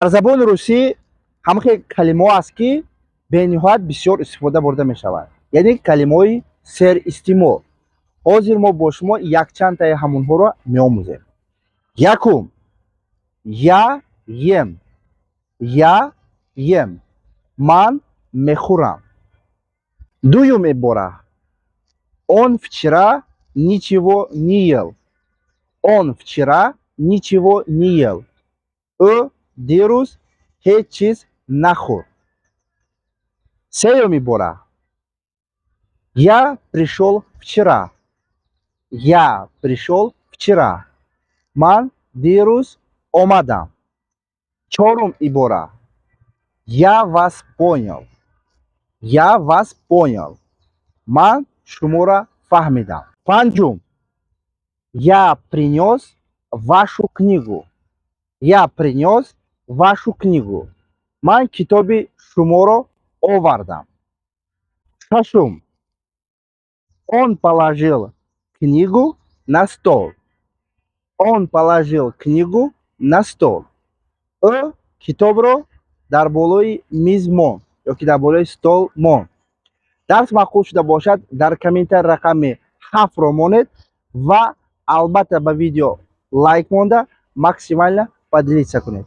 Дар забони русӣ ҳамахел калимаҳо аст, ки бениҳоят бисёр истифода бурда мешавад, яъне калимаҳои серистеъмол. Ҳозир мо бо шумо якчандтаи ҳамонҳоро меомӯзем. Якум: я ем, я ем, ман мехӯрам. Дуюм ибора: он вчера ничего не ел, он вчера ничего не ел, ӯ дирӯз ҳеҷ чиз нахӯрд. Сеюм ибора: я пришёл вчера, я пришёл вчера, ман дирӯз омадам. Чорум ибора: я вас понял, я вас понял, ман шуморо фаҳмидам. Панҷум: я принёс вашу книгу, я принёс вашу книгу, ман китоби шуморо овардам. Шашум: он положил книгу на стол, он положил книгу на стол, ӯ китобро дар болои миз монд ёки дар болои стол монд. Дарс маъқул шуда бошад, дар комментар рақами 7-ро монед ва албатта ба видео лайк монда, максимально поделиться кунед.